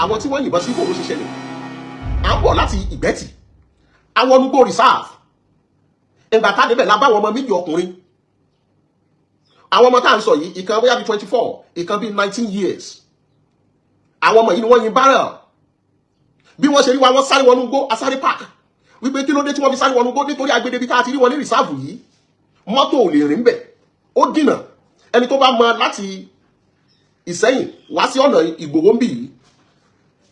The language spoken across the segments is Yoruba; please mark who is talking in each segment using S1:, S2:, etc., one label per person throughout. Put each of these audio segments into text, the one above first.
S1: Àwọn tí wọ́n yìnbọn sí, bóun ló ṣe ṣẹlẹ̀? À ń bọ̀ láti Ìgbẹ́tì, àwọn onugbó reserve. Ìgbà tá a débẹ̀, la bá àwọn ọmọ méjì ọkùnrin. Àwọn ọmọ tá à ń sọ yìí, ìkan bóyá bíi 24, ìkan bíi 19 years. Àwọn ọmọ yìí ni wọ́n yin barrel. Bí wọ́n ṣe rí wa, wọ́n sáré wọnú igbó, asáré park. Wípé kí ló dé tí wọ́n fi sáré wọnú igbó? Nítorí agbede tá a ti rí wọn ní reserve yìí, mọ́tò ò lè rìn bẹ̀, ó dìnà. Ẹni tó bá mọ láti Ìsẹ́yìn wá sí ọ̀nà Ìgbòho ń bì yìí,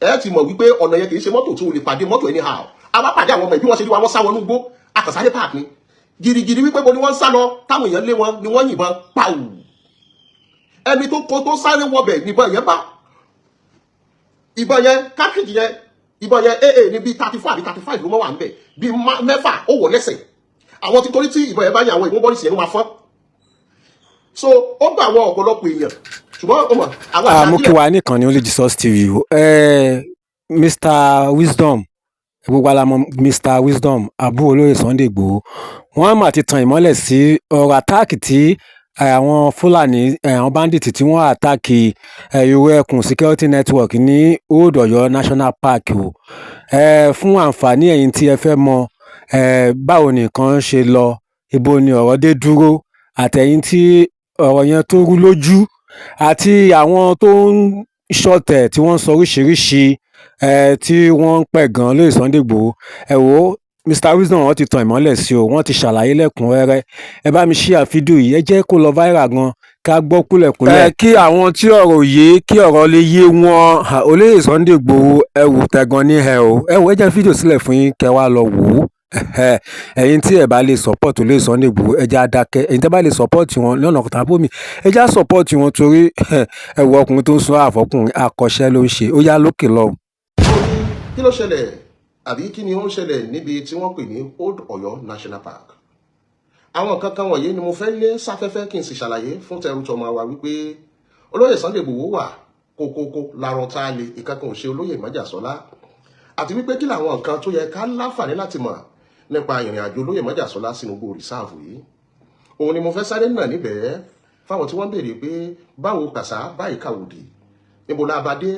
S1: ẹ ti mọ̀ wípé ọ̀nà yẹn kì í ṣe mọ́tò tó lè pàdé mọ́tò anyhow. A bá pàdé àwọn ọmọ. Ìbí wọ́n ṣe rí wa, wọ́n sá wọnú igbó, akàsáré park ni girigiri. Wípé bo ni wọ́n ń sá lọ, táwọn èèyàn lé wọn ni wọ́n yìnbọn pàù. Ẹni tó kó tó sáré wọbẹ̀ níbọn yẹn bá. Ìbọn yẹn, cartridge yẹn, ìbọn yẹn aa ní bíi 34 àbí 35 ló mọ́ wà ń bẹ̀, bíi mẹ́fà ó wọ̀ lẹ́sẹ̀. Àwọn tí torí tí ìbọn yẹn bá yẹn, àwọn ìbọn bọ́ọ̀lì yẹn ló máa fọ́n. So ó gbà àwọn ọ̀pọ̀lọpọ̀ èèyàn, ṣùgbọ́n ó mọ̀ àwọn àṣà
S2: Mo kí wa nìkan ní Only Jesus TV o. Mr Wisdom, gbogbo wa la mọ̀ Mr Wisdom, àbúrò olóyè Sunday Igboho. Wọ́n mà ti tan ìmọ́lẹ̀ sí ọ̀rọ̀ attack tí àwọn Fúlàní, àwọn bandit tí wọ́n attack Irú Ẹkùn Security Network ní Old Ọ̀yọ́ National Park o. Fún àǹfààní ẹ̀yin tí ẹ fẹ́ mọ̀ báwo nìkan ṣe lọ, ibo ni ọ̀rọ̀ dé dúró, àtẹ̀yin tí ọ̀rọ̀ yẹn tó rú lójú, àti àwọn tó ń ṣọ̀tẹ̀, tí wọ́n ń sọ oríṣiríṣi, tí wọ́n ń pẹ̀gàn lórí Sunday Igboho, ẹ wò ó, Mr Wisdom, wọ́n ti tan ìmọ́lẹ̀ sí o, wọ́n ti ṣàlàyé lẹ́kùnrẹ́rẹ́. Ẹ bá mi share fídíò yìí, ẹ jẹ́ kó lọ viral gan, ká gbọ́ kúlẹ̀kúlẹ̀. Kí àwọn tí ọ̀rọ̀ yé, kí ọ̀rọ̀ lè yé wọn. Olóyè Sunday Igboho, ẹ wò tẹ̀gàn ní ẹ o. Ẹ wò, ẹ jẹ́ fídíò sílẹ̀ fún yín, kẹ́ wá lọ wò ó. Ẹ̀yin tí ẹ bá lè support olóyè Sunday Igboho, ẹ jẹ́ á dákẹ́. Ẹ̀yin tí ẹ bá lè support wọn lọ́nà tàbí òmíì, ẹ jẹ́ á support wọn, torí ẹ wo ọkùnrin tó ń sọ àfọkùnrin akọ́ṣẹ́ ló ń ṣe. Ó yá, lókè lọ́hùn.
S1: Kí ló ṣẹlẹ̀, àbí kí ni ó ń ṣẹlẹ̀ níbi tí wọ́n pè ní Old Ọ̀yọ́ National Park? Àwọn nǹkan kan wọ̀nyí ni mo fẹ́ lé sáfẹ́fẹ́, kí n sì ṣàlàyé fún tẹrú tọmọ wa wípé olóyè Sunday Igboho wà kókókó larọ tá a lè ìkankan ò ṣe olóyè Májàsọ́lá, àti wípé kí làwọn nǹkan tó yẹ ká láǹfààní láti mọ̀ nípa ìrìn àjò olóyè Májàsọ́lá sínú igbó reserve yìí. Òun ni mo fẹ́ sáré nà níbẹ̀ fáwọn tí wọ́n béèrè pé báwo kàṣá báyìí kàwòdì, níbo la bá dé,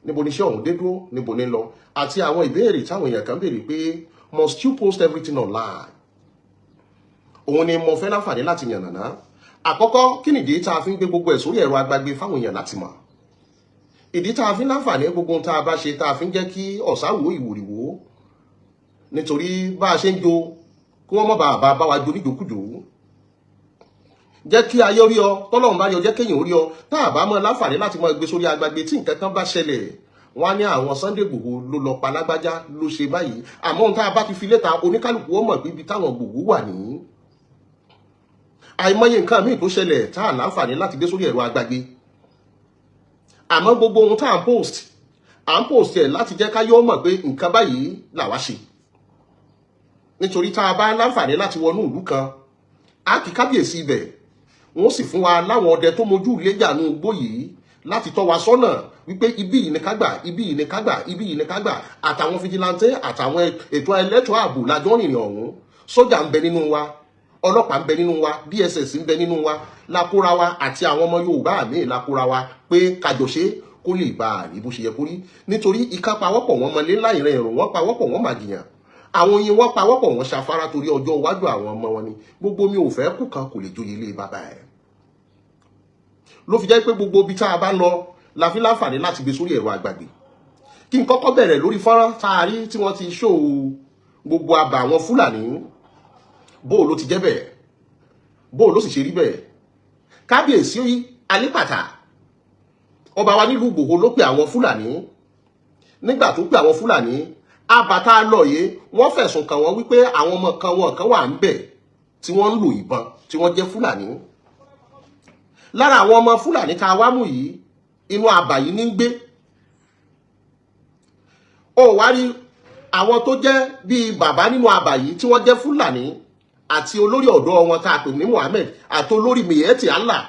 S1: níbo ni iṣẹ́ ọ̀hún dé dúró, níbo ni lọ, àti àwọn ìbéèrè táwọn èèyàn kan béèrè pé must you post everything online? Òun ni mo fẹ́ láǹfààní láti yànnàná. Àkọ́kọ́, kí nìdí tá a fi ń gbé gbogbo ẹ̀ sórí ẹ̀rọ agbágbé fáwọn èèyàn láti mọ̀? Ìdí tá a fi ń láǹfààní gbogbo ohun tá a bá ṣe, tá a fi ń jẹ́ kí ọ̀sáwò ìwòrìwò, nítorí bá a ṣe ń jó, kí wọ́n mọ̀ bá bá wa jó níjókújó. Jẹ́ kí ayé rí ọ, tọ́lọ́run bá yọ, jẹ́ kéèyàn rí ọ. Tá a bá mọ̀ láǹfààní láti mọ̀ gbé sórí agbágbé, tí nǹkan kan bá ṣẹlẹ̀, wọ́n á ní àwọn Sunday Igboho ló lọ pa lágbájá, ló ṣe báyìí. Àmọ́ ohun tá a bá ti fi léta, oníkálukú ó mọ̀ pé ibi táwọn Igboho wà ní. Àìmọye nǹkan míì tó ṣẹlẹ̀ tá a láǹfààní láti gbé sórí ẹ̀rọ agbágbé, àmọ́ gbogbo ohun tá à ń post, à ń post ẹ̀ láti jẹ́ ká yọ́ mọ̀ pé nǹkan báyìí làwa ṣe. Nítorí tá a bá láǹfààní láti wọnú ìlú kan, á kí kábíyèsí ibẹ̀, wọ́n sì fún wa láwọn ọdẹ tó mojú ìlẹ́jànú igbó yìí láti tọ́ wa sọ́nà wípé ibí yìí ni ká gbà, ibí yìí ni ká gbà, ibí yìí ni ká gbà. Àtàwọn vigilante, àtàwọn ètò ẹlẹ́tọ̀ ààbò lájọ́ rìnrìn ọ̀hún. Sójà ń bẹ nínú wa, ọlọ́pàá ń bẹ nínú wa, DSS ń bẹ nínú wa, lakóra wa àti àwọn ọmọ Yorùbá míì lakóra wa pé kájọṣe kó lè bá a rí bó ṣe yẹ kó rí. Nítorí ìka pawọ́pọ̀ wọn mọlé láìrìn ẹ̀rùn, wọn pawọ́pọ̀ wọn màgìyàn, àwọn oyin wọn pawọ́pọ̀ wọn ṣafárá, torí ọjọ́ iwájú àwọn ọmọ wọn ni. Gbogbo mi ò fẹ́ kú kan kò lè joyè ilé bàbá ẹ̀. Ló fi jẹ́ pé gbogbo ibi tá a bá lọ la fi láǹfààní láti gbé sórí ẹ̀rọ àgbàgbé. Kí n kọ́kọ́ bẹ̀rẹ̀ lórí fọ́nrán tá a rí tí wọ́n ti ṣó gbogbo àbà àwọn Fúlàní. Bó ló ti jẹ́ bẹ́ẹ̀? Bó ló sì ṣe rí bẹ́ẹ̀? Kábíyèsí Alípàtà, ọba wa nílùú Ìgbòho, ló pe àwọn Fúlàní. Nígbà tó pe àwọn Fúlàní abàtà lọ yìí, wọ́n fẹ̀sùn kàn wọ́n wípé àwọn ọmọ kan wọn kan wà ń bẹ̀ tí wọ́n ń lò ìbọn, tí wọ́n jẹ́ Fúlàní. Lára àwọn ọmọ Fúlàní tá a wá mú yìí, inú abà yìí ní ń gbé. Ó wá rí àwọn tó jẹ́ bíi bàbá nínú abà yìí tí wọ́n jẹ́ Fúlàní, àti olórí ọ̀dọ́ wọn tá a pè ní Muhammed, àti olórí Miyetti Allah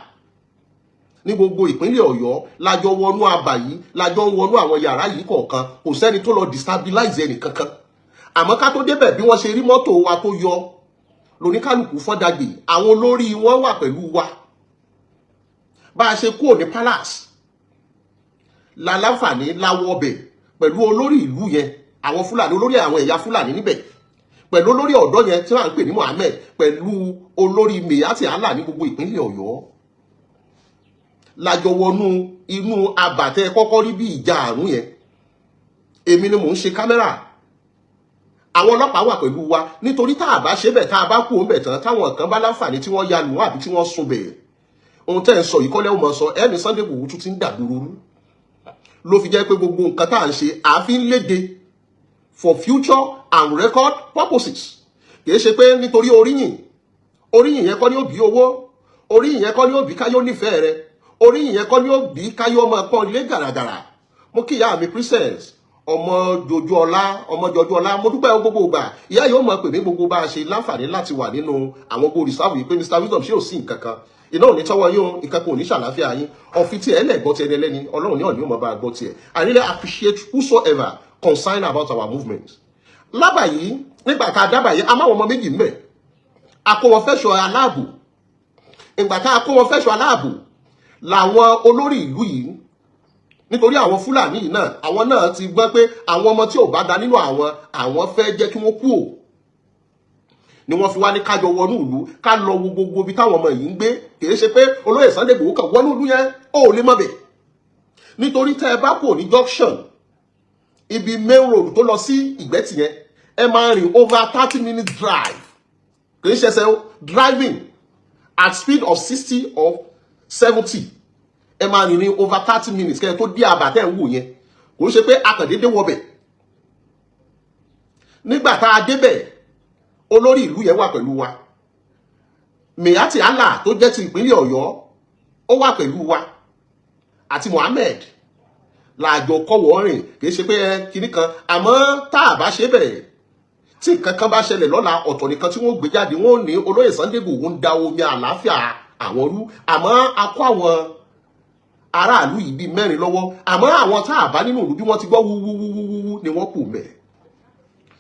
S1: ní gbogbo ìpínlẹ̀ Ọ̀yọ́, lájọ wọnú abà yìí, lájọ ń wọnú àwọn yàrá yìí kọ̀ọ̀kan. Kò sẹ́ni tó lọ destabilize ẹnì kankan. Àmọ́ ká tó débẹ̀, bí wọ́n ṣe rí mọ́tò wa tó yọ, lóníkálùkù fọ́dàgbé. Àwọn olórí wọn wà pẹ̀lú wa. Bá a ṣe kúrò ní palace La láǹfààní láwọ ọbẹ̀ pẹ̀lú olórí ìlú yẹn, àwọn Fúlàní, olórí àwọn ẹ̀yà Fúlàní níbẹ̀, pẹ̀lú olórí ọ̀dọ́ yẹn tí wọ́n ń pè ní Mohammed, pẹ̀lú olórí Miyetti Allah ní gbogbo ìpínlẹ̀ Ọ̀yọ́, lájọ wọnú inú abàtẹ kọ́kọ́ rí bí ìjà àrùn yẹn. Èmi ni mò ń ṣe kámẹ́rà, àwọn ọlọ́pàá wà pẹ̀lú wa, nítorí tá a bá ṣe bẹ̀, tá a bá kú òun bẹ̀ tán, táwọn kan bá láǹfààní tí wọ́n ya lù wọ́n àbí tí wọ́n sun bẹ̀, ohun tẹ́ ẹ̀ ń sọ yìí kọ́lẹ́ ò mọ̀ sọ ẹni Sunday Igboho tún ti ń dàgbòrò rú. Ló fi jẹ́ pé gbogbo nǹkan tá à ń ṣe, àfi ń léde for future and record purposes. Kìí ṣe pé nítorí oríyìn. Oríyìn yẹn kọ́ ni ó bí owó, oríyìn yẹn kọ́ ni ó bí káyọ́ nífẹ̀ẹ́ rẹ, oríyìn yẹn kọ́ ni ó bí káyọ́ ọmọ pọ́n ilé gàràgàrà. Mo kí ìyá mi, Princess Ọmọ Jojú Ọlá, Ọmọ Jojú Ọlá, mo dúpẹ́ gbogbo ìgbà. Ìyá yóò mọ̀ pè mí gbogbo bá a ṣe láǹfààní láti wà nínú àwọn gbogbo reserve yìí pé, "Mr Wisdom, ṣé ò sí nǹkan kan?" Iná ò ní tọ́wọ́ yín o, nǹkan kan ò ní ṣàlàáfíà yín. Ọ̀fi tí ẹ lẹ̀ gbọ́ ti ẹni ẹlẹ́ni, Ọlọ́run ní ọ̀ní ò mọ̀ bá a gbọ́ tiẹ̀. I really appreciate whosoever concerned about our movement. Lábàyí, nígbà tá a dábàá yìí, a máa wọn ọmọ méjì mbẹ, a kó wọn fẹ́ṣọ aláàbò. Ìgbà tá a kó wọn fẹ́ṣọ aláàbò làwọn olórí ìlú yìí, nítorí àwọn Fúlàní yìí náà, àwọn náà ti gbọ́ pé àwọn ọmọ tí ò bá da nínú àwọn, àwọn fẹ́ jẹ́ kí wọ́n kú ò ni wọ́n fi wá ní kájọ wọnú ìlú, ká lọ wo gbogbo ibi táwọn ọmọ yìí ń gbé. Kì í ṣe pé olóyè Sunday Igboho kàn wọnú ìlú yẹn, ó lè mọ̀ bẹ̀, nítorí tẹ́ ẹ bá kò ní junction ibi main road tó lọ sí Ìgbẹ́tì yẹn, ẹ máa rìn over 30 minutes drive. Kì í ṣẹṣẹ o, driving at speed of 60 or 70, ẹ máa rìn ní over 30 minutes kẹ́ ẹ tó dé àbàtẹ́ ń wò yẹn. Kò ń ṣe pé akàndédé wọbẹ̀. Nígbà tá a débẹ̀, olórí ìlú yẹn wà pẹ̀lú wa, Miyetti Allah tó jẹ́ ti ìpínlẹ̀ Ọ̀yọ́ ó wà pẹ̀lú wa, àti Mohammed làjọ kọ́wọ́ rìn. Kì í ṣe pé ẹ kinní kan, àmọ́ tá a bá ṣe bẹ̀, tí nǹkan kan bá ṣẹlẹ̀ lọ́la, ọ̀tọ̀ nìkan tí wọ́n gbé jáde, wọ́n ní olóyè Sunday Igboho ń da omi àlàáfíà àwọn rú. Àmọ́ a kó àwọn aráàlú yìí bíi mẹ́rin lọ́wọ́, àmọ́ àwọn tá a bá nínú ìlú, bí wọ́n ti gbọ́ wúwúwúwú ni wọ́n kù mẹ́,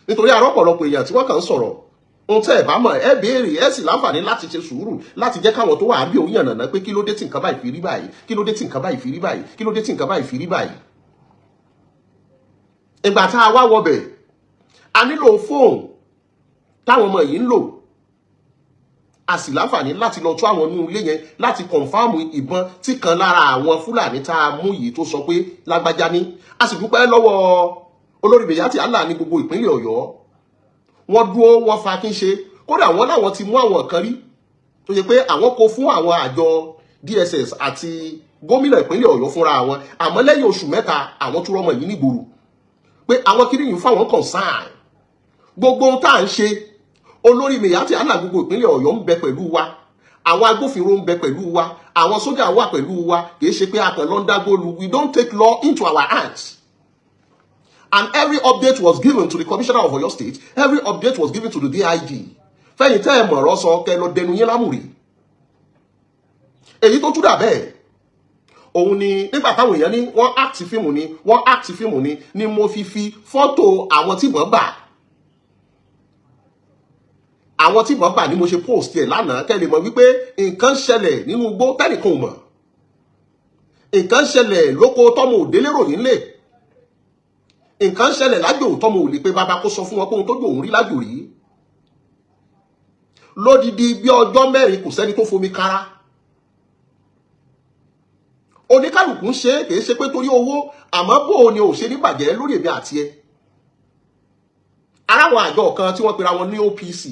S1: nítorí àrọ́pọ̀lọpọ̀ èèyàn tí wọ́n kàn ń sọ̀rọ̀. Ohun tẹ́ ẹ̀ bá mọ̀, ẹ béèrè, ẹ sì láǹfààní láti ṣe sùúrù láti jẹ́ káwọn tó wà bí òun yànnàná pé kí ló dé tí nǹkan báyìí fi rí báyìí, kí ló dé tí nǹkan báyìí fi rí báyìí, kí ló dé tí nǹkan báyìí fi rí báyìí. Ìgbà tá a wá wọbẹ̀, a nílò fóònù táwọn ọmọ yìí ń lò. A sì láǹfààní láti lọ tó àwọn inú ilé yẹn láti confirm ìbọn tí kan lára àwọn Fúlàní tá a mú yìí tó sọ pé lágbájá ní. A sì dúpẹ́ lọ́wọ́ olórí Miyetti Allah ní gbogbo ìpínlẹ̀ Ọ̀yọ́. Wọ́n dúró, wọ́n fa kí n ṣe. Kódà wọ́n láwọn ti mú àwọn kan rí tó ṣe pé àwọn kó fún àwọn àjọ DSS àti gómìnà ìpínlẹ̀ Ọ̀yọ́ fúnra wọn, àmọ́ lẹ́yìn oṣù 3 àwọn tó rọmọ yìí nígboro pé àwọn kiri yìí fáwọn concern. Gbogbo ohun tá à ń ṣe, olórí Miyetti Allah gbogbo ìpínlẹ̀ Ọ̀yọ́ ń bẹ pẹ̀lú wa, àwọn agbófinró ń bẹ pẹ̀lú wa, àwọn sójà wà pẹ̀lú wa. Kì í ṣe pé a kàn lọ ń dágbólu. We don't take law into our hands, and every update was given to the commissioner of Oyo State, every update was given to the DIG. Fẹ́yìn tẹ́ ẹ mọ̀rọ̀ sọ, kẹ́ lọ dẹnu yín lámùrè. Èyí tó tún dà bẹ́ẹ̀, òun ni nígbà táwọn èèyàn ní wọ́n act fíìmù ni, wọ́n act fíìmù ni mo fi fọ́tò àwọn tí wọ́n bà, àwọn tí wọ́n bà ní mo ṣe post ẹ̀ lánàá, kẹ́ lè mọ̀ wípé nǹkan ṣẹlẹ̀ nínú igbó tẹ́nìkan ò mọ̀, nǹkan ṣẹlẹ̀ lóko tọ́mọ òdélé ròyìn lè, nǹkan ṣẹlẹ̀ lájò tọ́mọ ò lè pé bàbá kó sọ fún wọn pé ohun tó jò òun rí lájò rí. Lódidi bí ọjọ́ 4, kò sẹ́ni tó fomi kára. Oníkálukú ń ṣe é, kìí ṣe pé torí owó, àmọ́ bó o ni ò ṣe ní bàjẹ́ lórí èmi àti ẹ. Aráwọn àjọ kan tí wọ́n pera wọn ní OPC,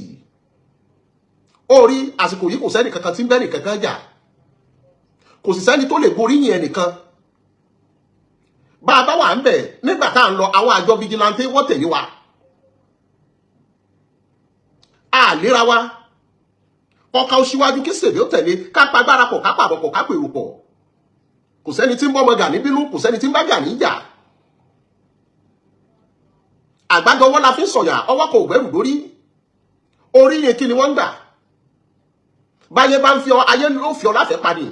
S1: ó rí àsìkò yìí, kò sẹ́ni kankan tí ń bẹ́ nìkankan jà, kò sì sẹ́ni tó lè goríyìn ẹnìkan. Bá a bá wà ń bẹ̀ nígbà tá à ń lọ, àwọn àjọ vigilante wọ́n tẹ̀lé wa, a léra wa kọ́ka ó síwájú kí sèbí ó tẹ̀lé, ká pa agbára pọ̀, ká pàbọ̀ pọ̀, ká pèrò pọ̀. Kò sẹ́ni tí ń bọ́mọ Gani bínú, kò sẹ́ni tí ń bá Gani jà. Àgbájọwọ́ la fi ń sọ̀yà, ọwọ́ kò gbẹ́rù lórí orí yẹn. Kí ni wọ́n ń gbà báyé bá ń fi ọ, ayé ló fi ọ láfẹ̀ẹ́ pani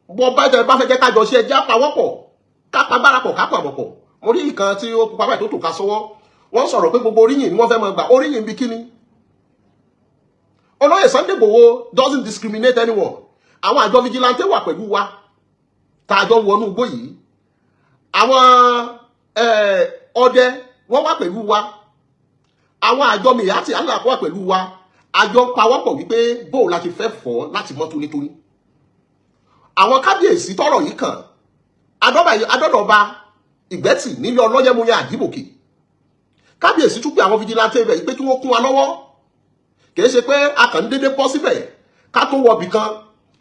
S1: bọ́ bá jẹ bá fẹ́ jẹ́ kájọ ṣe, ẹjẹ́ àpawọ́pọ̀, ká pa agbára pọ̀, ká pàbọ̀ pọ̀. Mo rí ìkan tí ó pupa báyìí tó tò ká sọ́wọ́, wọ́n sọ̀rọ̀ pé gbogbo oríyìn ni wọ́n fẹ́ máa gbà. Oríyìn bí kíní? Olóyè Sunday Igboho doesn't discriminate anyone. Àwọn àjọ vigilante wà pẹ̀lú wa tá a jọ ń wọnú igbó yìí. Àwọn ọdẹ wọ́n wà pẹ̀lú wa, àwọn àjọ Miyetti Allah wà pẹ̀lú wa. Àjọ pawọ́pọ̀ wípé bóò láti fẹ́ fọ́ láti mọ́ tónítóní. Àwọn kábíyèsí tọ́rọ̀ yìí kàn, adọ́dọ̀ba Ìgbẹ́tì nílé Ọlọ́yẹ̀múyẹ Àdìbòkè, kábíyèsí tún pé àwọn vigilante rẹ̀ yìí pé kí wọ́n kún wa lọ́wọ́. Kì í ṣe pé a kàn ń dédé bọ́ síbẹ̀ ká tó wọbì kan.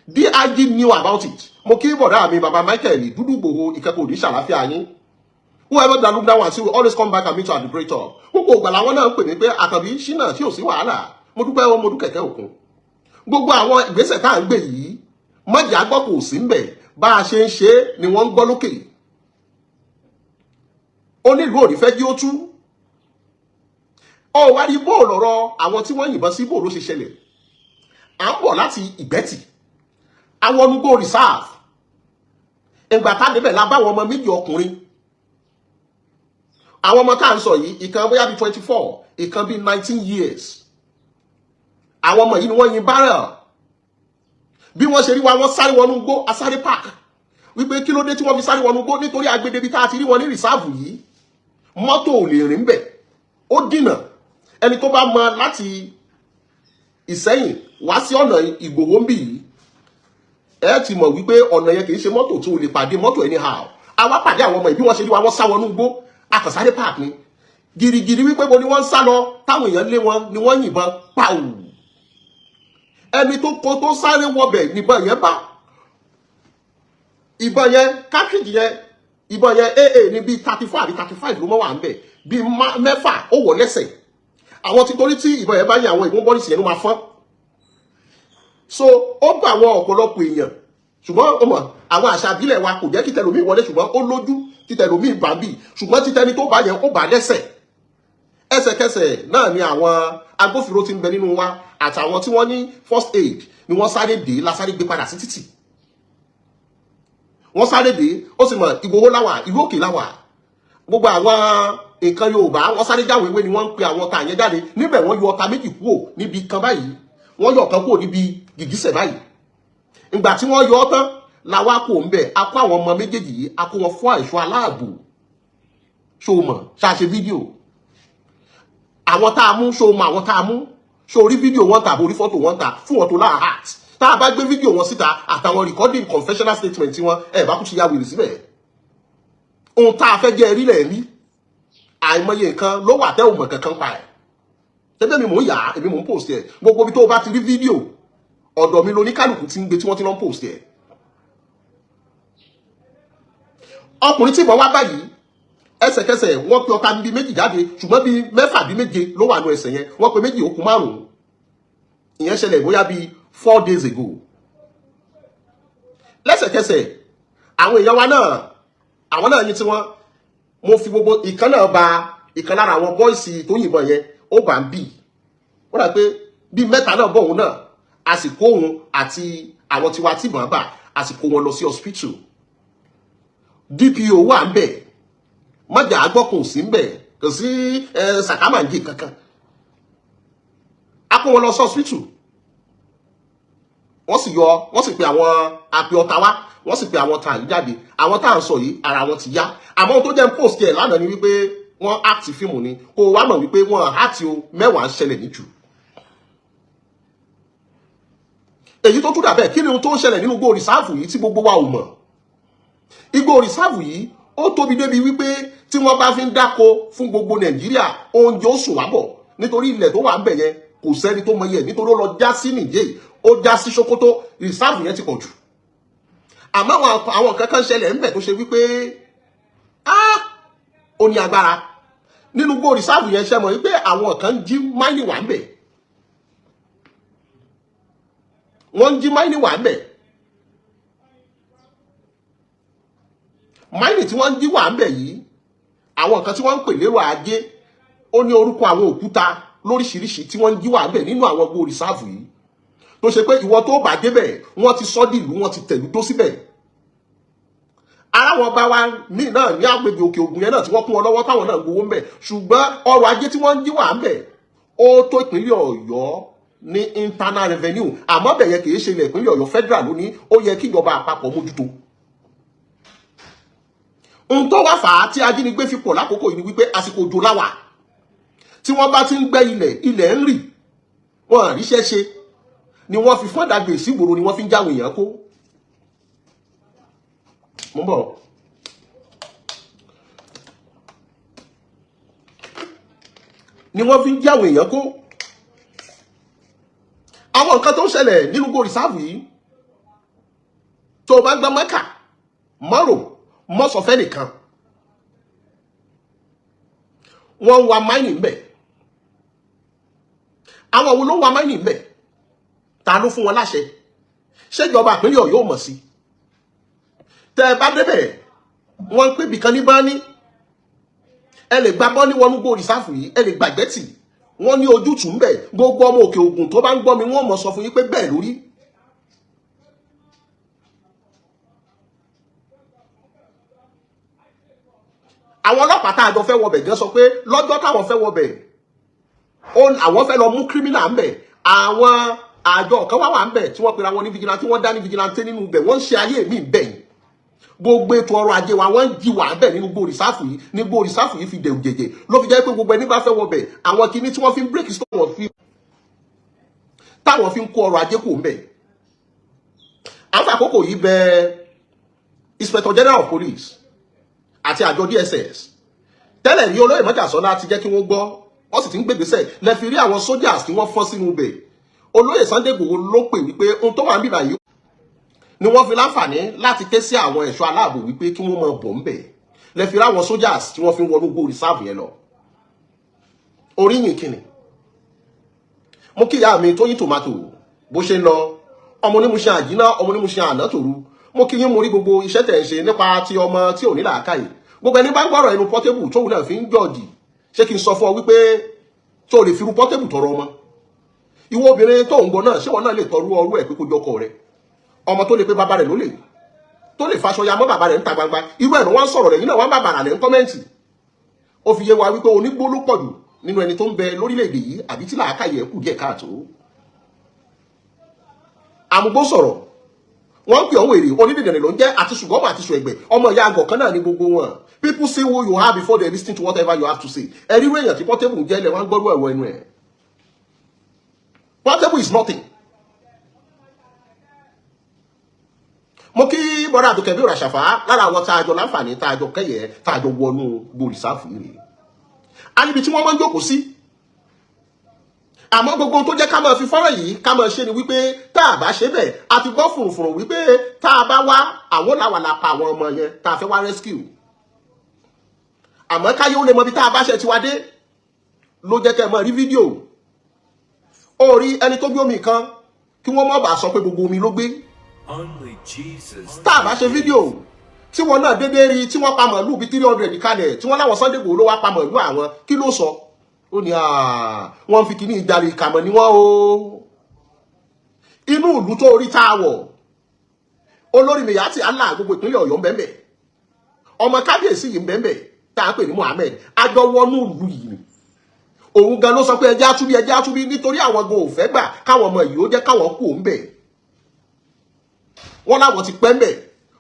S1: DIG knew about it. Mo kí bọ̀dá mi, baba Michael Dúdú Gbòho, ìkẹ́kọ̀ọ́ òní ṣàlàáfíà yín. Whoever that look down and see will always come back and meet you at the great top. Gbogbo ìgbà làwọn náà ń pè mí pé Àkànbí ṣínà tí ò sí wàhálà. Mo dúpẹ́ o, mo dúkẹ̀kẹ́ òkun. Gbogbo àwọn ìgbésẹ̀ tá à ń gbé yìí, mọ̀jà gbọ́ kò sí ń bẹ̀. Bá a ṣe ń ṣe é ni wọ́n ń gbọ́ lókè. Onílùú ò ní fẹ́ jí ó tú. Ọ wá rí bóòlù ọ̀rọ̀ àwọn tí wọ́n yìnbọn sí, bóòlù ló ṣe ṣẹlẹ̀. À ń bọ̀ láti Ìgbẹ́tì, àwọn onugbó reserve. Ìgbà tá débẹ̀ la bá àwọn ọmọ méjì ọkùnrin. Àwọn ọmọ tá à ń sọ yìí, ìkan bóyá bíi 24, ìkan bíi 19 years. Àwọn ọmọ yìí ni wọ́n yin barrel. Bí wọ́n ṣe rí wa, wọ́n sáré wọnú igbó, asáré park wípé kí ló dé tí wọ́n fi sáré wọnú igbó, nítorí agbèdébi tá a ti rí wọn ní reserve yìí, mọ́tò ò lè rìn bẹ̀, ó dìnà. Ẹni tó bá mọ láti Ìsẹ́yìn wá sí ọ̀nà Ìgbòho ń bì yìí, ẹ ti mọ̀ wípé ọ̀nà yẹn kì í ṣe mọ́tò tó lè pàdé mọ́tò anyhow. Àwa pàdé àwọn ọmọ yìí, bí wọ́n ṣe rí wa, wọ́n sá wọnú igbó, akọ̀sáré park ni girigiri wípé mo ní wọ́n ń sá lọ, táwọn èèyàn lé wọn ni wọ́n yìnbọn pàù. Ẹni tó kó tó sáré wọbẹ̀ níbọn yẹn bá. Ìbọn yẹn, cartridge yẹn, ìbọn yẹn aa ní bíi 34 àbí 35 ló mọ́ wà ń bẹ̀, bíi mẹ́fà ó wọ̀ lẹ́sẹ̀. Àwọn tí torí tí ìbọn yẹn bá yẹn, àwọn ìbọn bọ́ọ̀lì yẹn ló máa fọ́n. So ó gbà àwọn ọ̀pọ̀lọpọ̀ èèyàn, ṣùgbọ́n ó mọ̀ àwọn àṣà àbílẹ̀ wa kò jẹ́ kí tẹlòmíì wọlé, ṣùgbọ́n ó lójú tí tẹlòmíì bá ń bì, ṣùgbọ́n títẹni tó bá yẹn, ó bá lẹ́sẹ̀. Ẹsẹ̀kẹsẹ̀ náà ni àwọn agbófinró tí ń bẹ nínú wa àtàwọn tí wọ́n ní first aid ni wọ́n sáré dé, lásáré gbé padà sí títì. Wọ́n sáré dé, ó sì mọ̀ Ìgbòho láwà, ìlú òkè láwà, gbogbo àwọn nǹkan Yorùbá, wọ́n sáré jáwé ewé ni wọ́n ń pe àwọn ọta yẹn jáde níbẹ̀. Wọ́n yọ ọta méjì kúrò níbi kan báyìí, wọ́n yọ ọ̀kan kúrò níbi gìgísẹ̀ báyìí. Ìgbà tí wọ́n yọ ọ́ tán làwa kò ń bẹ̀, a kó àwọn ọmọ méjèèjì yìí, a kó wọn fún àìsàn aláàbò. Ṣó o mọ̀ ṣáṣe fídíò àwọn tá a mú? Ṣó o mọ̀ àwọn tá a mú? Ṣó o rí fídíò wọn tàbí orí fọ́tò wọn ta fún wọn tó láà heart? Tá a bá gbé fídíò wọn síta àtàwọn recording confessional statement tí wọn ẹ bá kú ti ya wèrè síbẹ̀. Ohun tá a fẹ́ jẹ́ rí lẹ̀ rí. Àìmọye nǹkan ló wà tẹ́ ò mọ̀ kankan pa ẹ̀. Tẹ́gbẹ́ mi mò ń yà á, èmi mò ń post ẹ̀. Gbogbo ibi tó o bá ti rí fídíò ọ̀dọ̀ mi lóníkálùkù tí ń gbé tí wọ́n ti lọ ń post ẹ̀. Ọkùnrin tí ìbọn wá báyìí, ẹsẹ̀kẹsẹ̀ wọ́n pe ọta bíi méjì jáde, ṣùgbọ́n bíi mẹ́fà bíi méje ló wà nù ẹsẹ̀ yẹn. Wọ́n pe méjì, ó kù márùn-ún. Ìyẹn ṣẹlẹ̀ bóyá bíi 4 days ago. Lẹ́sẹ̀kẹsẹ̀ àwọn èèyàn wa náà, àwọn náà yin tí wọ́n. Mo fi gbogbo ìkan náà ba ìkan lára àwọn boys tó yìnbọn yẹn, ó bá ń bì. Ó dà pé bíi mẹ́ta náà bọ̀ òun náà, a sì kó òun àti àwọn tiwa tí ìbọn bà, a sì kó wọn lọ sí hospital. DPO wà ń bẹ̀, mọ́jà agbọ́kùn sí ń bẹ̀, kò sí sàkámàǹjì kankan. A kó wọn lọ sí hospital, wọ́n sì yọ, wọ́n sì pe àwọn àpè ọ̀tá wá, wọ́n sì pe àwọn tá à ń jáde. Àwọn tá à ń sọ yìí, ara wọn ti yá. Àmọ́ ohun tó jẹ́ ń post ẹ̀ lánàá ni wípé wọ́n act fíìmù ni, kó o wá mọ̀ wípé wọ́n act o, mẹ́wàá ń ṣẹlẹ̀ níjù. Èyí tó tún dà bẹ́ẹ̀, kí ni ohun tó ń ṣẹlẹ̀ nínú igbó rìsáàfù yìí tí gbogbo wa ò mọ̀? Igbó rìsáàfù yìí, ó tóbi débi wípé tí wọ́n bá fi ń dáko fún gbogbo Nàìjíríà, oúnjẹ ó sùn wá bọ̀, nítorí ilẹ̀ tó wà ń bẹ̀ yẹn, kò sẹ́ni tó mọ iye ẹ̀, nítorí ó lọ já sí Nìjẹ̀, ó já sí Sokoto. Rìsáàfù yẹn ti pọ̀ jù. Àmọ́ àwọn nǹkan kan ṣẹlẹ̀ ńbẹ̀ tó ṣe wípé ó ní agbára nínú igbó rìsáàfù yẹn. Ṣe mọ̀ wípé àwọn kan jí mining wà ńbẹ̀? Wọ́n ń jí mining wà ńbẹ̀. Mining tí wọ́n ń jí wà ńbẹ̀ yìí, àwọn nǹkan tí wọ́n ń pè lérò ajé, ó ní orúkọ àwọn òkúta lóríṣiríṣi tí wọ́n ń jí wà ńbẹ̀ nínú àwọn igbó rìsáàfù yìí, tó ṣe pé ìwọ tó bá débẹ̀, wọ́n ti sọ́ dìlú, wọ́n ti tẹ̀lú tó síbẹ̀. Ara wọn bá wa ní náà ní agbègbè Òkè Ògùn yẹn náà tí wọ́n kún wọn lọ́wọ́, táwọn náà gbowó ńbẹ̀, ṣùgbọ́n ọrọ̀ ajé tí wọ́n ń jí wà ńbẹ̀, ó tó ìpínlẹ̀ Ọ̀yọ́ ní internal revenue. Àmọ́ bẹ̀ yẹn kì í ṣe ilẹ̀ ìpínlẹ̀ Ọ̀yọ́, federal ló ní, ó yẹ kí ìjọba àpapọ̀ mójútó. Ohun tó wá fà á tí ajínigbé fi pọ̀ lákòókò yìí ni wípé àsìkò òjò láwà. Tí wọ́n bá ti ń gbẹ́ ilẹ̀, ilẹ̀ ń rì, wọ́n àríṣẹ́ ṣe ni wọ́n fi fọ́n dàgbè sígboro, ni wọ́n fi ń jáwé èèyàn kó. Mo ń bọ̀. Ni wọ́n fi ń jáwé èèyàn kó. Àwọn nǹkan tó ń ṣẹlẹ̀ nínú igbó rìsáàfù yìí, tó o bá gbá mọ́kà mọ́rò mọ́sọ̀fẹ́ nìkan, wọ́n ń wa máìnì ńbẹ̀. Àwọn wo ló ń wa máìnì ńbẹ̀? Ta ló fún wọn láṣẹ? Ṣèjọba ìpínlẹ̀ Ọ̀yọ́ ò mọ̀ sí? Tẹ́ ẹ bá débẹ̀, wọ́n ń pè bìkan ní báni. Ẹ lè gba bọ́ní wọnú gbó rìsáàfù yìí, ẹ lè gbàgbẹ́ tì wọ́n ní ojútùú ńbẹ̀. Gbogbo ọmọ Òkè Ògùn tó bá ń gbọ́ mi, wọ́n mọ̀ sọ fún yín pé bẹ́ẹ̀ lórí. Àwọn ọlọ́pàá tá a jọ fẹ́ wọbẹ̀ gan sọ pé lọ́jọ́ táwọn fẹ́ wọbẹ̀, àwọn fẹ́ lọ mú kírímìnà ńbẹ̀. Àwọn àjọ kan wá wà ńbẹ̀ tí wọ́n pera wọn ní vigilante, wọ́n dá ní vigilante nínú ibẹ̀, wọ́n ń ṣe ayé mi ńbẹ̀ yìí. Gbogbo ètò ọrọ̀ ajé wa, wọ́n ń jí wà ńbẹ̀ nínú gbó rìsáàfù yìí. Ní gbó rìsáàfù yìí fi dẹ̀rù jẹ̀jẹ̀ ló fi jẹ́ pé gbogbo ẹni bá fẹ́ wọbẹ̀, àwọn kinní tí wọ́n fi ń bírèkì stọ̀ fi táwọn fi ń kó ọrọ̀ ajé kò ńbẹ̀. Àwọn àkókò yìí bẹ Inspector General of Police àti àjọ DSS tẹ́lẹ̀ rí, olóyè Mọ́jàsọ́lá ti jẹ́ kí wọ́n gbọ́, wọ́n sì ti ń gbègbèsẹ̀. Lẹ́fi rí àwọn soldiers tí wọ́n fọ́ sínú ibẹ̀. Olóyè Sunday Igboho ló pè wípé ohun tó wà ń bíbà yìí ni wọ́n fi láǹfààní láti ké sí àwọn ẹ̀ṣọ́ aláàbò wípé kí wọ́n máa bọ̀ ńbẹ̀. Lẹ́fi rí àwọn soldiers tí wọ́n fi ń wọnú gbó reserve yẹn lọ. Oríyìn kìnnì, mo kí ìyá mi Tóyìn Tòmátò bó ṣe ń lọ, ọmọ onímúṣe àjínà, ọmọ onímúṣe àná tòru. Mo kí yín, mo rí gbogbo iṣẹ́ tẹ̀ ń ṣe nípa ti ọmọ tí ò ní làákàyè. Gbogbo ẹni bá ń gbọ́rọ̀ ẹnu Portable tóun náà fi ń jọ̀jì, ṣé kí n sọ fún ọ wípé tó lè fi irú Portable tọrọ ọmọ? Ìwọ obìnrin tó ń gbọ́ náà, ṣé wọn náà lè tọrú ọrú ẹ̀ pé kó jọkọ rẹ? Ọmọ tó lè pé bàbá rẹ̀ ló lè tó lè faṣọ ya mọ́ bàbá rẹ̀ ń ta gbangba, irú ẹ̀ ló wá ń sọ̀rọ̀ rẹ̀ yìí náà, wá ń bàbàrà rẹ̀ ń comment. Ó fi yé wa wípé onígbó ló pọ̀jù nínú ẹni tó ń bẹ lórílẹ̀‐èdè yìí, àbí tí làákàyè ẹ̀ kù díẹ̀ káàtó. Àmúgbó sọ̀rọ̀, wọ́n ń pè ọ́ wèrè, onídìdìrín ló ń jẹ́, àti ṣùgbọ́n àti ṣùẹ̀gbẹ̀ ọmọ ìyá àgọ̀ kan náà ní gbogbo wọn. People see who you are before they listen to whatever you have to say. Ẹ̀rí irú èèyàn tí Portable jẹ́ ilẹ̀ wọ́n ń gbọ́rú ẹ̀rọ ẹnu ẹ̀. Portable is nothing. Mo kí bọ́dà Àdùkẹ́ bí Òràṣàfà, lára àwọn tá a jọ láǹfààní, tá a jọ kẹ́yẹ, tá a jọ wọnú gbòrìsáfù rèé. A níbi tí wọ́n máa ń jókòó sí. Àmọ́ gbogbo ohun tó jẹ́ ká máa fi fọ́nrán yìí ká máa ṣe ni wípé tá a bá ṣe bẹ́ẹ̀, a ti gbọ́ fùrùfùrù wípé tá a bá wá, àwọn làwà la pa àwọn ọmọ yẹn tá a fẹ́ wá rescue. Àmọ́ káyé ó lè mọ ibi tá a bá ṣe tiwa dé ló jẹ́ kẹ́ ẹ máa rí fídíò. Ó rí ẹni tó gbé omi kan kí wọ́n má bàa sọ pé gbogbo omi ló gbé. Tá a bá ṣe fídíò tí wọn náà déédéé rí tí wọ́n pa màálù bíi 300 kalẹ̀, tí wọ́n láwọn Sunday Igboho ló wá pa màálù àwọn, kí ló sọ? Ó ní wọ́n fi kíní ìdarí ìkàmọ̀ ni wọ́n o. Inú ìlú tó rí tá a wọ̀, olórí Miyetti Allah gbogbo ìpínlẹ̀ Ọ̀yọ́ ń bẹ́ẹ̀, ọmọ kábíyèsí yìí ń bẹ́ẹ̀ tá a pè ní Muhammed, àjọ wọnú ìlú yìí ni. Òun gan ló sọ pé ẹjẹ́ àtúbí, ẹjẹ́ àtúbí, nítorí àwọn gan ò fẹ́ gbà káwọn ọmọ yìí ó jẹ́ káwọn kú òun bẹ̀. Wọ́n láwọn ti pẹ́ ń bẹ̀.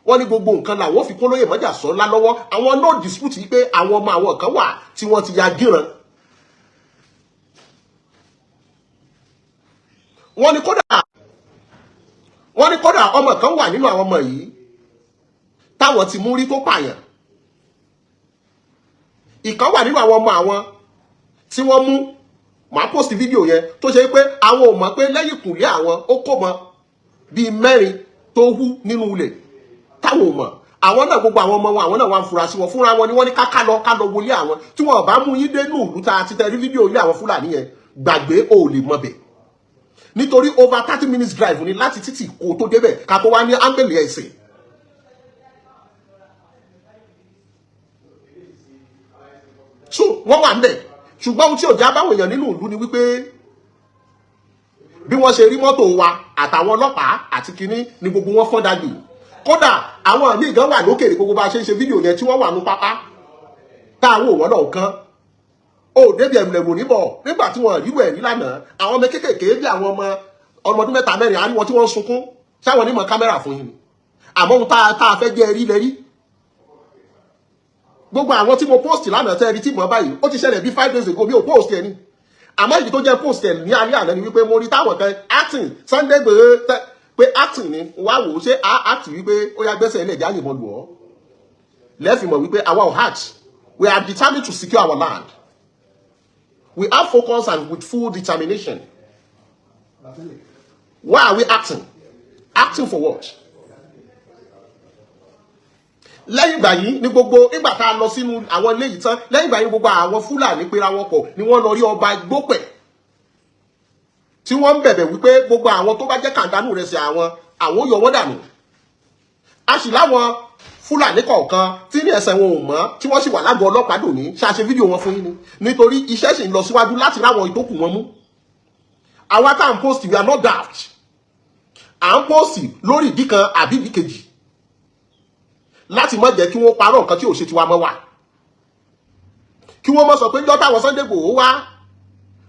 S1: Wọ́n ní gbogbo nǹkan làwọn fi kún lóye Mọ́jàsọ́lá lọ́wọ́. Àwọn no dispute yìí pé àwọn ọmọ àwọn kan wà tí wọ́n ti ya gíran. Wọ́n ní kódà, wọ́n ní kódà ọmọ kan wà nínú àwọn ọmọ yìí táwọn ti mú rí tó pààyàn. Ìkan wà nínú àwọn ọmọ àwọn tí wọ́n mú, màá post fídíò yẹn, tó ṣe pé àwọn ò mọ̀ pé lẹ́yìn kùnlé àwọn ó kó mọ bíi mẹ́rin tó hú nínú ilẹ̀ táwọn ò mọ̀. Àwọn náà, gbogbo àwọn ọmọ wọn, àwọn náà wà ń fura sí wọn fúnra wọn ni. Wọ́n ní ká lọ, ká lọ wọlé àwọn tí wọn bá mú yín dé nù ìlú tá a ti tẹ rí fídíò ilé àwọn Fúlàní yẹn, gbàgbé ò lè mọ bẹ̀, nítorí over 30 minutes drive ni láti títì kó tó débẹ̀, ká tó wá ní áńgẹ̀lì ẹ̀sìn. So wọ́n wà ń bẹ̀, ṣùgbọ́n ohun tí ò já báwọn èèyàn nínú ìlú ni wípé bí wọ́n ṣe rí mọ́tò wa àtàwọn ọlọ́pàá àti kinní ni gbogbo wọn fọ́n dàgbé. Kódà àwọn míì gan wà lókèrè, gbogbo bá a ṣe ń ṣe fídíò yẹn tí wọ́n wà ní pápá táwọn ò wọ́n náà kán ó débi ẹ̀mùlẹ̀mù níbọ̀ nígbà tí wọ́n rí wẹ̀ rí lánàá. Àwọn ọmọ kéékèèké bí àwọn ọmọ ọmọ ọdún mẹ́ta mẹ́rin àríwọ̀ tí wọ́n ń sunkún sáwọn onímọ̀ kámẹ́rà fún yín ni. Àmọ́ ohun tá a fẹ́ jẹ́ rí lẹ́rí. Gbogbo àwọn tí mo post lánàá tẹ́ ẹni tí mo báyìí, ó ti ṣẹlẹ̀ bí 5 days ago, mi ò post ẹ ní. Àmọ́ ìdí tó jẹ́ post ẹ̀ ní alẹ́ àná ni wípé mo rí táwọn kan acting Sunday Igboho pé acting ni. Wá wò ó, ṣé a act wípé ó yá, gbẹ́sẹ̀ ilẹ̀ jáde mọ́ lù ọ́ lẹ́ẹ̀fì mọ̀ wípé àwa ò act. We are determined to secure our land. We have focus and with full determination. Why are we acting? Acting for what? Lẹ́yìn ìgbà yìí ní gbogbo ìgbà tá a lọ sínú àwọn ilé yìí tán, lẹ́yìn ìgbà yìí, gbogbo àwọn Fúlàní pera wọn pọ̀ ni wọ́n lọ rí ọba Gbópẹ̀, tí wọ́n ń bẹ̀bẹ̀ wípé gbogbo àwọn tó bá jẹ́ kàńdánù rẹ̀ sí àwọn, àwọn ó yọ wọ́n dànù. A sì láwọn Fúlàní kọ̀ọ̀kan tí ní ẹsẹ̀ wọn ò mọ́, tí wọ́n sì wà lágọ̀ọ́ ọlọ́pàá dòní. Ṣàṣe fídíò wọn fún yín ni, nítorí iṣẹ́ sì ń lọ síwájú láti ráwọn ìtókù wọn mú. Àwa tá à ń post, we are not daft. À ń post lórí ìdí kan àbí ìdí kejì láti má jẹ́ kí wọ́n parọ́ nǹkan tí ò ṣe tiwa mọ́ wa, kí wọ́n mọ̀ sọ pé njọ́ táwọn Sunday Igboho wá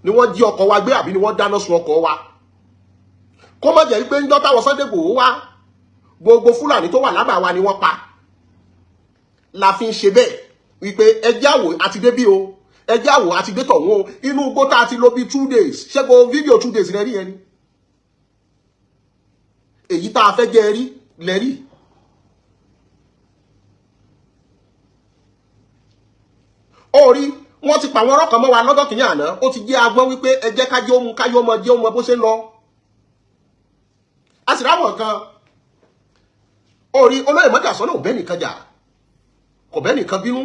S1: ni wọ́n jí ọkọ̀ wa gbé, àbí ni wọ́n dáná sun ọkọ̀ wa. Kó má jẹ́ pé njọ́ táwọn Sunday Igboho wá, gbogbo Fúlàní tó wà lábàá wa ni wọ́n pa. La fi ń ṣe bẹ́ẹ̀ wípé ẹjẹ́ àwò àti débí o, ẹjẹ́ àwò àti dé tọ̀hún o. Inú igbó tá a ti lò bí 2 days, ṣé gbogbo fídíò 2 days rẹ rí yẹn ni? Èyí tá a fẹ́ jẹ́ rí lẹ́rí. Ó rí, wọ́n ti pa àwọn ọ̀rọ̀ kan mọ́ wa lọ́jọ́ kìíní àná. Ó ti jẹ́ agbọ́n wípé ẹ jẹ́ kájọ́ mú káyọ́ mọ jẹ́ ọmọ bó ṣe ń lọ. A sì ráwọn kan. Ó rí, olóyè mọ́jà sọ́nà ò bẹ́ẹ̀ nìkan jà, kò bẹ́ẹ̀ nìkan bínú.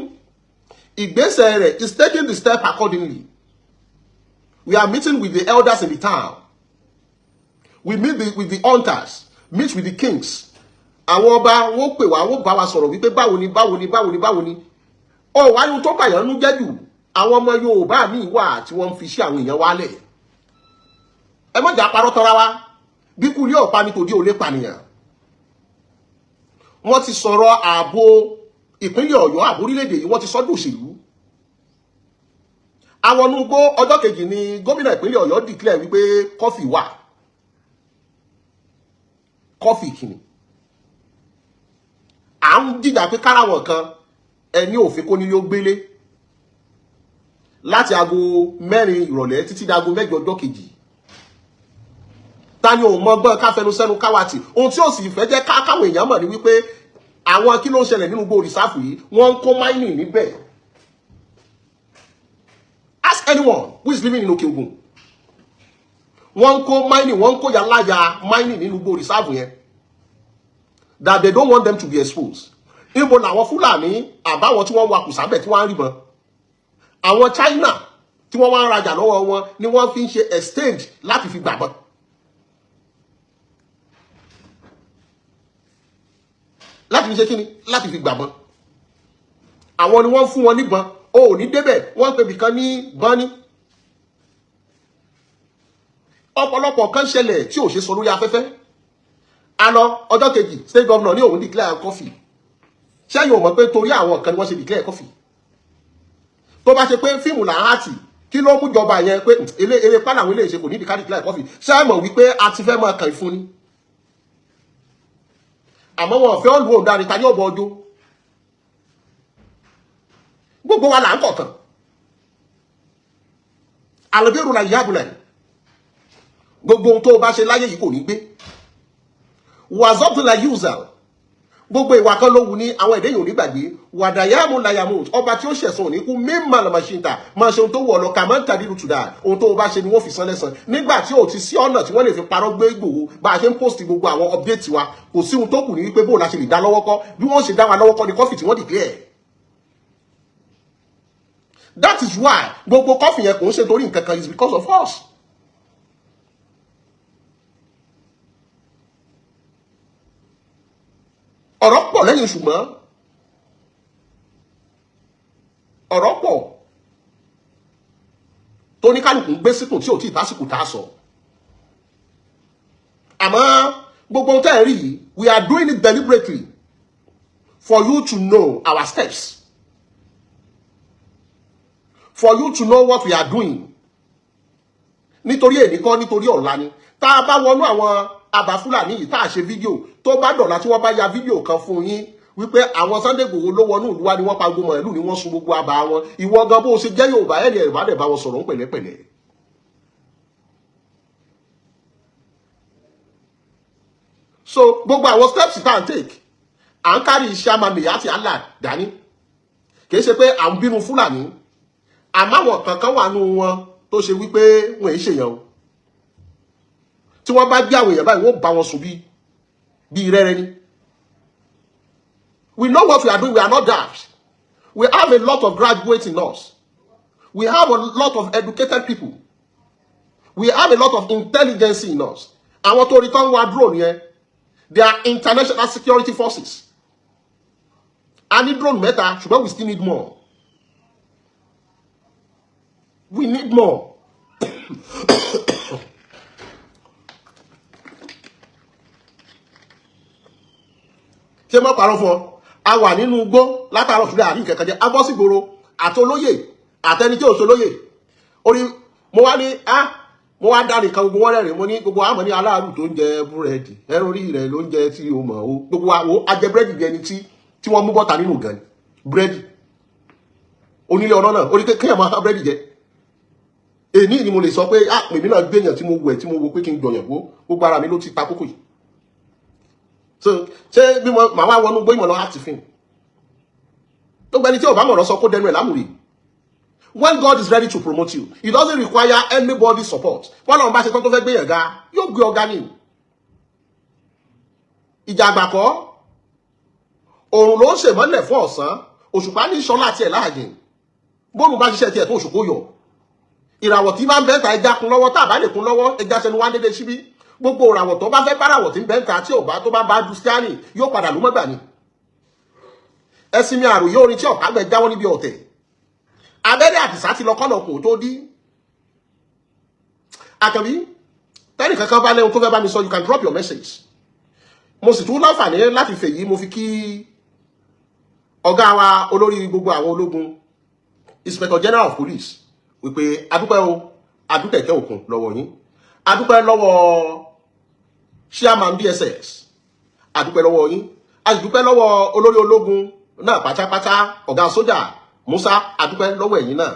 S1: Ìgbésẹ̀ rẹ̀ is taking the step accordingly. We are meeting with the elders in the town. We meet with the hunters, meet with the kings. Àwọn ọba wọn pè wá, wọn bá wa sọ̀rọ̀ wípé báwo ni, báwo ni, báwo ni, báwo ni. Ọ wá ní tó bàyàn nú jẹ́ jù, àwọn ọmọ Yorùbá míì wà tí wọ́n ń fi sí àwọn èèyàn wálẹ̀. Ẹ má jà parọ́ tọ́ra wa. Bí kú ní ọ̀pá nítorí ò lè pànìyàn. Wọ́n ti sọ̀rọ̀ ààbò ìpínlẹ̀ Ọ̀yọ́, ààbò orílẹ̀-èdè yìí, wọ́n ti sọ́dọ̀ òṣèlú. Àwọn onúgbó ọjọ́ kejì ni gómìnà ìpínlẹ̀ Ọ̀yọ́ declare wípé curfew wà. Curfew kìíní, à ń jìjà pé káráwọn kan ẹni òfin kó nílé ó gbélé láti aago 4 ìrọ̀lẹ́ títí di aago 8 ọjọ́ kejì. Ta ni òun mọ gbọ́n ká fẹnu sẹ́nu káwàtì? Ohun tí ó sì fẹ́ jẹ́ káwọn èèyàn mọ̀ ni wípé àwọn kí ló ń ṣẹlẹ̀ nínú igbó reserve yìí, wọ́n ń kó mining níbẹ̀. Ask anyone who is living in Òkè Ògùn. Wọ́n ń kó mining, wọ́n ń kó yàláyà mining nínú igbó reserve yẹn that they don't want them to be exposed. Ibo làwọn Fúlàní àbáwọn tí wọ́n wakùsà bẹ̀ tí wọ́n á rí mọ́? Àwọn China tí wọ́n wá ń rajà lọ́wọ́ wọn ni wọ́n fi ń ṣe exchange láti fi gbàgbọ́. Láti fi ṣe kíni? Láti fi gbàbọn. Àwọn ni wọ́n fún wọn níbọn. O ò ní débẹ̀, wọ́n ń pè bìkan ní bọ́ní. Ọ̀pọ̀lọpọ̀ kan ṣẹlẹ̀ tí ò ṣe sọ lórí afẹ́fẹ́. A lọ ọjọ́ kejì, state governor ní òun declare curfew. Ṣẹ́yìn ò mọ̀ pé torí àwọn kan ni wọ́n ṣe declare curfew? Tó bá ṣe pé fíìmù là ń hàtì, kí ló mú jọba yẹn pé eré eré pálá àwọn eléyìí ṣe kò ní ìdí ká declare curfew? Ṣé ẹ mọ̀ wípé a ti fẹ́ máa kàn fún ni? Àmọ́ wọn ò fẹ́ ọ̀lù òǹdarí ta ní ọ̀bọ̀ ọjọ́. Gbogbo wa là ń kọ̀tàn àlọ́bẹ̀rù la ìyá àbúlà. Gbogbo ohun tó o bá ṣe láyé yìí kò ní gbé wàzọ́pù la yúzà. Gbogbo ìwà kan ló wù ní àwọn èdè yìí ò ní gbàgbé. Wàdàyàmú làyàmú, ọba tí ó ṣẹ̀sùn òní kú. Mímọ̀ lọ́mọ ṣe ń tà máa ṣe ohun tó wù ọ́ lọ kà máa ń tàdí lùtùdà. Ohun tó o bá ṣe ni wọ́n fi san lẹ́san. Nígbà tí ò ti sí ọ̀nà tí wọ́n lè fi parọ́ gbé Ìgbòho, bá a ṣe ń post gbogbo àwọn update wa, kò sí ohun tó kù ní wípé bóun la ṣe lè dá lọ́wọ́ kọ́. Bí wọ́n ṣe dá wa lọ́wọ́ kọ́ ni curfew tí wọ́n declare. That is why gbogbo curfew yẹn kò ń ṣe torí nǹkan kan, is because of us. Ọ̀rọ̀ pọ̀ lẹ́yìn, ṣùgbọ́n ọ̀rọ̀ pọ̀ tó ní kálukú ń gbé síkùn tí ò tí ì tásìkò tá a sọ. Àmọ́ gbogbo ohun tẹ́ ẹ̀ rí yìí, we are doing it deliberately for you to know our steps, for you to know what we are doing. Nítorí èní kọ́, nítorí ọ̀la ni. Tá a bá wọnú àwọn àbá Fúlàní yìí tá a ṣe fídíò, tó bá dọ̀la tí wọ́n bá ya fídíò kan fún yín, Wípé àwọn Sunday Igboho ló wọnú ìlú wa ni wọ́n pa gbogbo màálù ni wọ́n sun gbogbo àbá wọn. Ìwọ gan bó o ṣe jẹ́ Yorùbá, ẹ̀rì ẹ̀rì bá dẹ̀ bá wọn sọ̀rọ̀ ń pẹ̀lẹ́pẹ̀lẹ́. So gbogbo àwọn steps tá à ń take, à ń kárí iṣẹ́ amami àti Allah dání. Kì í ṣe pé à ń bínú Fúlàní, àmọ́ àwọn kankan wà nù wọn tó ṣe wípé wọn èyí ṣèyàn o. Tí wọ́n bá gbé àwọn èèyàn báyìí, wọ́n bá wọn sùn bí rẹ́rẹ́ ni. We know what we are doing. We are not daft. We have a lot of graduates in us. We have a lot of educated people. We have a lot of intelligence in us. Àwọn tó rí tán wá drone yẹn, they are international security forces. A ní drone mẹ́ta, ṣùgbọ́n we still need more. We need more. Ṣé mo parọ́ fún ọ? A wà nínú igbó látàárọ̀ ṣùgbọ́n àrí nǹkan kan jẹ́. A bọ́ sí gbòòrò, àtolóyè àtẹni tí ò ṣolóyè. Orí mo wá ní á, mo wá dá nìkan, gbogbo wọn rẹ́rìn. Mo ní gbogbo àmọ́ ní aláàrù tó ń jẹ búrẹ́dì, ẹrọ orí rẹ̀ ló ń jẹ tí o mọ̀ o. Gbogbo àwo ajẹ búrẹ́dì bí ẹni tí wọ́n mú bọ́ta nínú gan ni búrẹ́dì. Onílé ọ̀nà náà orí kéèyàn máa búrẹ́dì jẹ. Èní ni mo lè sọ pé ah, èmi náà gbéyàn tí mo wẹ̀, tí mo wo pé kí n gbọ̀yàn gbó, gbogbo ara mi ló ti ta kókò yìí. So ṣé bí mo màá wá wọnú gbóyìnbó lọ láti fíìmù tó gbẹni tí ò bá mọ̀rọ̀ sọ kó dẹnu ẹ̀ lámùrè. When God is ready to promote you, it doesn't require anybody's support. Wọ́n lọ́n bá ṣe tán tó fẹ́ gbéyàn ga, yóò gbé ọ̀gá ni. Ìjà àgbàkọ́ òrùn ló ń ṣèmọ́lẹ̀ fún ọ̀sán, òṣùpá ní sọlá tiẹ̀ láàyè. Bóòrùn bá ṣiṣẹ́ tiẹ̀ tó, òṣùpá yọ. Ìràwọ̀ tí bá ń bẹ́ńtà, ẹja kun lọ́wọ́. Tá a bá lè kun lọ́wọ́, ẹja sẹnu wá dédé síbí. Gbogbo ìràwọ̀ tó bá fẹ́ báràwọ̀ tí ń bẹ́ńtà, tí ò bá tó bá bá ju stiani, yóò padà ló mọ́gbà ni. Ẹ̀sìn mi àròyé orin tí ọ̀pá gbẹ jáwọ́ níbi ọ̀tẹ̀. Abẹ́rẹ́ àdìsá ti lọ kọ́nà kò tó dí. Àkànbí, tẹ́nì kankan bá lẹ́hun tó fẹ́ bá mi sọ, you can drop your message. Mo sì tún láǹfààní láti fèyí mo fi kí ọ̀gá wa, olórí gbogbo àwọn ológun, Inspector General of Police, wípé adúpẹ́ o, adúkẹ̀kẹ́ òkun lọ́wọ́ yín. Adúpẹ́ lọ́wọ́ chairman DSS, adúpẹ́ lọ́wọ́ yín. A sì dúpẹ́ lọ́wọ́ olórí ológun náà pátápátá, ọ̀gá sójà Musa, adúpẹ́ lọ́wọ́ ẹ̀yin náà.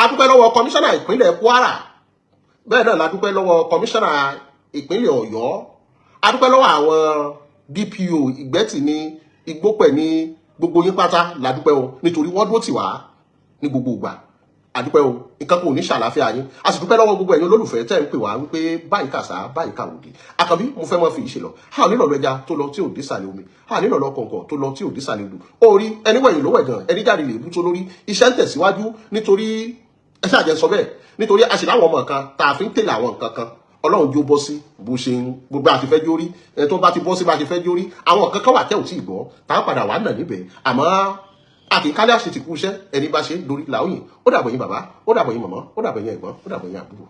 S1: Adúpẹ́ lọ́wọ́ kọmíṣánná ìpínlẹ̀ Kwara, bẹ́ẹ̀ náà la dúpẹ́ lọ́wọ́ kọmíṣánná ìpínlẹ̀ Ọ̀yọ́. Adúpẹ́ lọ́wọ́ àwọn DPO Ìgbẹ́tì ní Igbópẹ̀ ní gbogbo yín pátá la dúpẹ́ o, nítorí wọ́n dúró tì wá ní gbogbo ìgbà. Àdúpẹ́ o, nǹkan kò ní ṣàlàáfíà yín. A sì dúpẹ́ lọ́wọ́ gbogbo ẹ̀yin olólùfẹ́ tẹ́ ń pè wá wípé báyìí kàṣá, báyìí kàwòdì. Àkànbí, mo fẹ́ mọ́ fi ìṣe lọ. A ò nílò ẹja tó lọ tí ò désàlẹ̀ omi, a nílò kọ̀ǹkọ̀ tó lọ tí ò désàlẹ̀ odò. Orí ẹni wẹ̀yìn ló wẹ̀ gan, ẹni jáde lè bú tó lórí. Iṣẹ́ ń tẹ̀síwájú, nítorí ẹ ṣáà jẹ́ sọ bẹ́ẹ̀, nítorí a sì láwọn ọmọ kan tá a fi ń tẹ̀lé àwọn nǹkan kan. Ọlọ́run jó bọ́ sí bó ṣe ń gbogbo àti fẹ́ jórí ẹ tó bá ti bọ́ sí bá ti fẹ́ jórí. Àwọn nǹkan kan wà tẹ́ ò tí ì gbọ́ tá a padà wà nà níbẹ̀. Àmọ́ àkìkálẹ̀ àṣetìkú iṣẹ́ ẹni bá ṣe lórí làóyìn. Ó dàbọ̀ yín bàbá, ó dàbọ̀ yín màmá, ó dàbọ̀ yín ẹ̀gbọ́n, ó dàbọ̀ yín àbúrò.